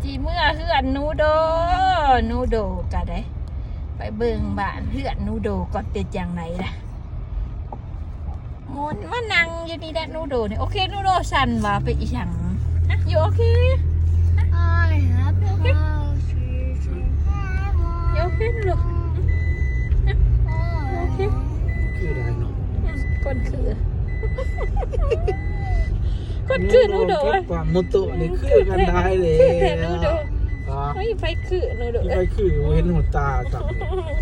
ຊິເມືອເຮືອນນູໂດ ນູໂດກະໄດ້ ໄປເບິ່ງບ້ານເຮືອນນູໂດກ່ອນ ເປັນຈັ່ງໃດລະ. ໝູນມານັ່ງຢູ່ນີ້ແຫຼະນູໂດນີ້. ໂອເຄນູໂດ. ສັ່ນວ່າເປັນອີຫຍັງ? ຮະ you okay? I have a house. You okay ລູກ? ໂອເຄ ຄືໄດ້ເນາະ ອືມ ຄົນຄື ຄົນຄືນູໂດ ກັບປາໂມໂຕະນີ້ຄືກັນຫຼາຍແລ້ວ ຄືແທ້ນູໂດ. ເອີຍ ໃຜຄືນູໂດ ໃຜຄື ບໍ່ເຫັນຫົວຕາຊ້ຳ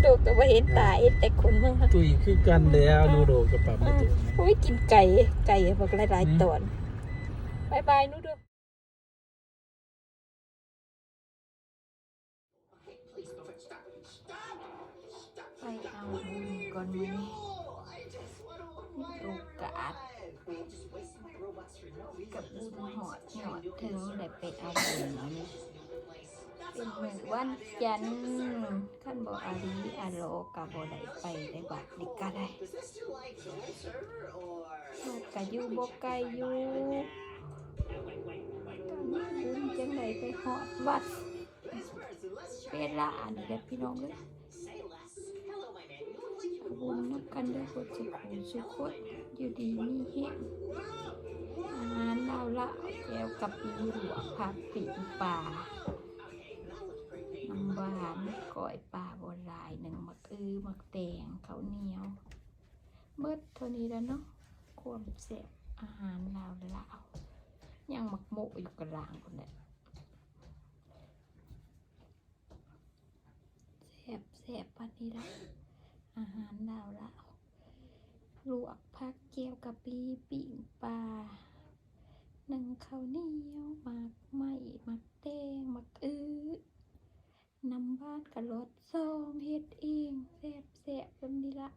ດູກະບໍ່ເຫັນຕາ ເຫັນແຕ່ຂົນເບິ່ງ ຕຸ້ຍຄືກັນແລ້ວນູໂດກັບປາໂມໂຕະ. ໂອ້ຍ ກິນໄກ່ ໄກ່ບັກຫຼາຍໆຕອນ. ບາຍບາຍນູໂດ. ໄປເອົາບຸນກ່ອນມື້ນີ້ ມີໂອກາດກັບບຸນຮອດຍອດເຖິງ ໄດ້ໄປເອົາບຸນມື້ນີ້ ເປັນມື້ວັນຈັນ ຄັນບໍ່ອາລີອາລໍກະບໍ່ໄດ້ໄປໃນວັດນີ້ກະໄດ້ ວັດກະຢູ່ບໍ່ໄກຢູ່ ຕອນນີ້ບຸນຈັ່ງໄດ້ໄປຮອດວັດ ເວລາອັນນີ້ແຫຼະພີ່ນ້ອງເອີຍ. ບຸນນຳກັນເດີເບິດສູ່ຜູ້ສູ່ຄົນ ຢູ່ດີມີແຮງ. ອາຫານລາວລາວ ແຈ່ວກະປິ ລວກຜັກ ປີ້ງປາ ນ້ຳຫວານ ກ້ອຍປາບໍ່ຫຼາຍໜຶ່ງ ໝາກອຶ ໝາກແຕງ ເຂົ້າໜຽວ ເບິດເທົ່ານີ້ລະເນາະ. ຄວາມແຊບອາຫານລາວລາວ ຍັງໝາກໂມະຢູ່ກະລາງພຸ້ນແຫຼະ. ແຊບໆ ປານນີ້ລະ ອາຫານລາວລາວ ລວກຜັກ ແຈ່ວກະປິ ປີ້ງປາ ໜຶ້ງເຂົ້າໜຽວ ໝາກໄມ້ ໝາກແຕງ ໝາກອຶ ນ້ຳຫວານກະຫຼອດຊອງ ເຮັດເອງ ແຊບໆ ແບບນີ້ລະ.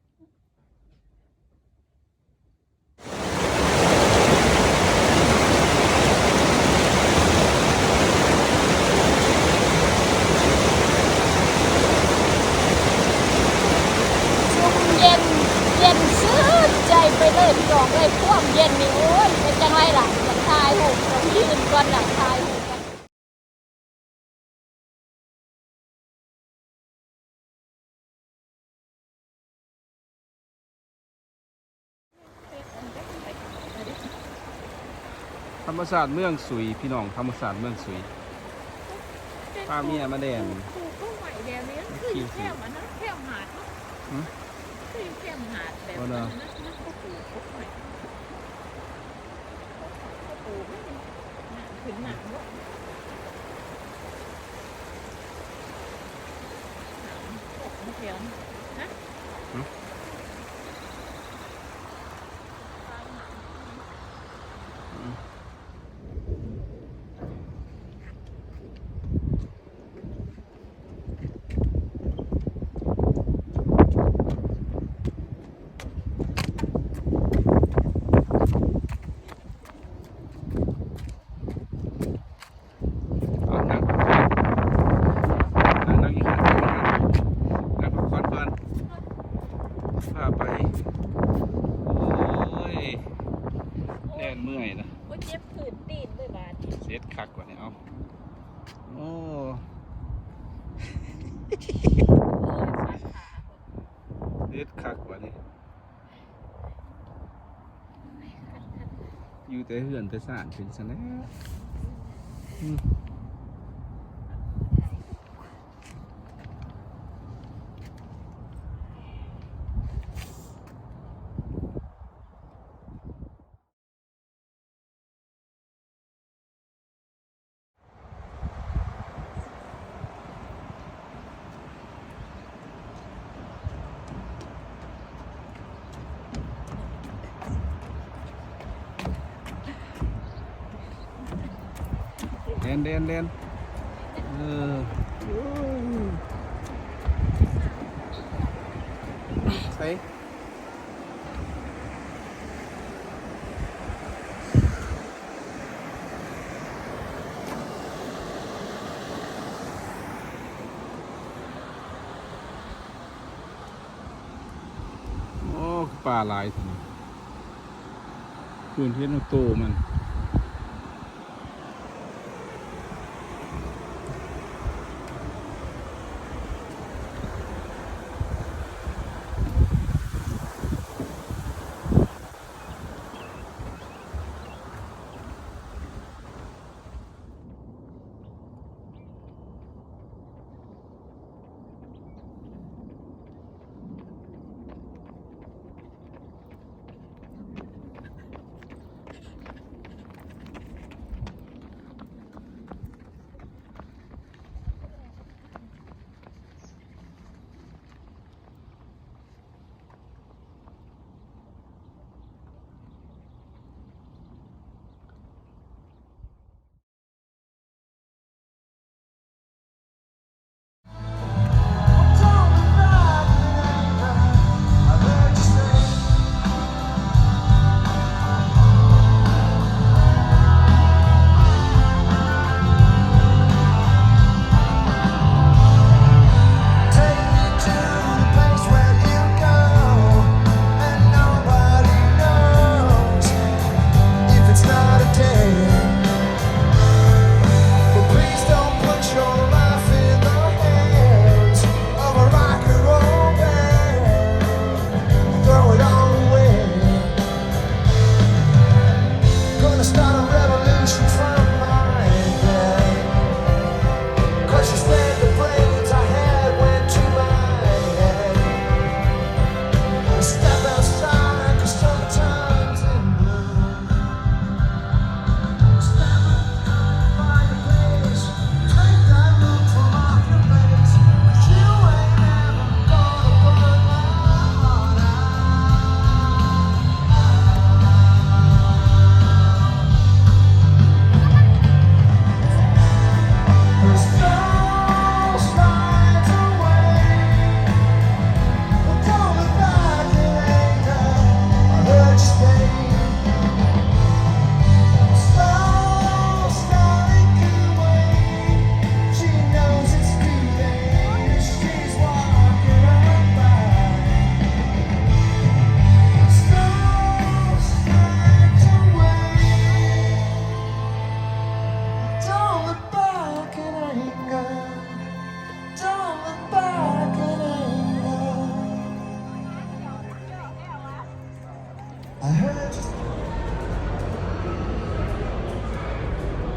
ຊຸ່ມເຢັນ ເຢັນຊື່ນໃຈໄປເລີຍພີ່ນ້ອງເອີຍ ຄວາມເຢັນນີ້. ໂອ້ຍ ເປັນຈັ່ງໃດລະ ຢາກຖ່າຍຮູບ ຕ້ອງຢືນກ່ອນລະ ຖ່າຍຮູບກ່ອນ. ທຳມະຊາດເມືອງສຸຍ ພີ່ນ້ອງ ທຳມະຊາດເມືອງສຸຍ ພາເມຍມາແລ່ນ ປູກ ປູກຕົ້ນໄມ້ແບບນີ້ ມັນຄືຢູ່ແຄມອັນນັ້ນ ແຄມຫາດເນາະ ຫື? ຄືຢູ່ແຄມຫາດແບບນັ້ນນະ ມັນກໍປູກຕົ້ນໄມ້ ກໍປູກມັນ ນ້ຳຂຶ້ນນ້ຳລົງ ນ້ຳຕົກແຖວ ຫື? ເອົາ ນັ່ງ ນັ່ງ ນັ່ງຢູ່ຫັ້ນ ນັ່ງຢູ່ຫັ້ນ ນັ່ງພັກຜ່ອນກ່ອນ ພາໄປ. ໂອ້ຍ ແລ່ນເມື່ອຍນະ ໂອ້ຍ ເຈັບພື້ນຕີນເລີຍບາດນີ້ ເສັດຄັກບາດນີ້ ເອົາ ໂອ້ ໂອ້ຍ ເສັດຄັກບາດນີ້. ຢູ່ແຕ່ເຮືອນແຕ່ຊານເປັນຊັ້ນແຫຼະ ອືມ. ແລ່ນ ແລ່ນ ແລ່ນ ເອີ ໃສ? ໂອ້ ປາຫຼາຍແທ້ນີ້ ເພິ່ນເຫັນໂຕມັນ.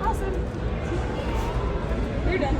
Awesome. You're done.